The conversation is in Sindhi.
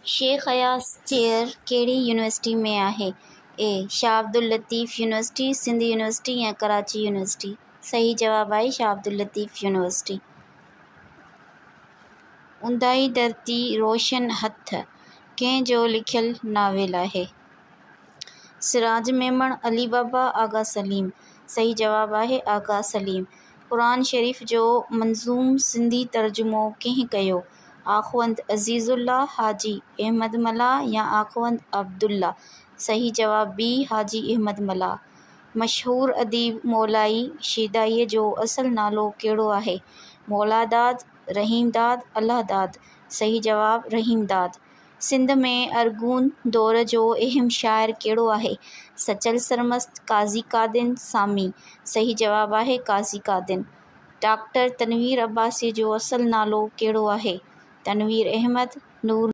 شيخ اياز چيئر ڪهڙي يونيورسٽي ۾ آهي؟ A, Shah Abdul Latif university, Sindh university يا ڪراچي يونيورسٽي؟ صحيح جواب آهي شاهه عبداللطيف يونيورسٽي. اونداهي ڌرتي روشن هٿ ڪنهن جو لکيل ناول آهي؟ سراج ميمڻ، علي بابا، آغا سليم. صحيح جواب آهي آغا سليم. قرآن شريف جو منظوم سنڌي ترجمو ڪنهن ڪيو؟ آخوند عزيز الله، حاجي احمد ملاح يا آخوند عبدالله؟ صحيح جواب بي حاجي احمد ملاح. مشهور اديب مولائي شيدائيء جو اصل نالو ڪهڙو آهي؟ مولاداد، رحيمداد، الله داد. صحيح جواب رحيمداد. سنڌ ۾ ارغون دور جو اهم شاعر ڪهڙو آهي؟ سچل سرمست، قاضي قادن، سامي. صحيح جواب آهي قاضي قادن. ڊاڪٽر تنوير عباسيء جو اصل نالو ڪهڙو آهي؟ تنوير احمد، نور.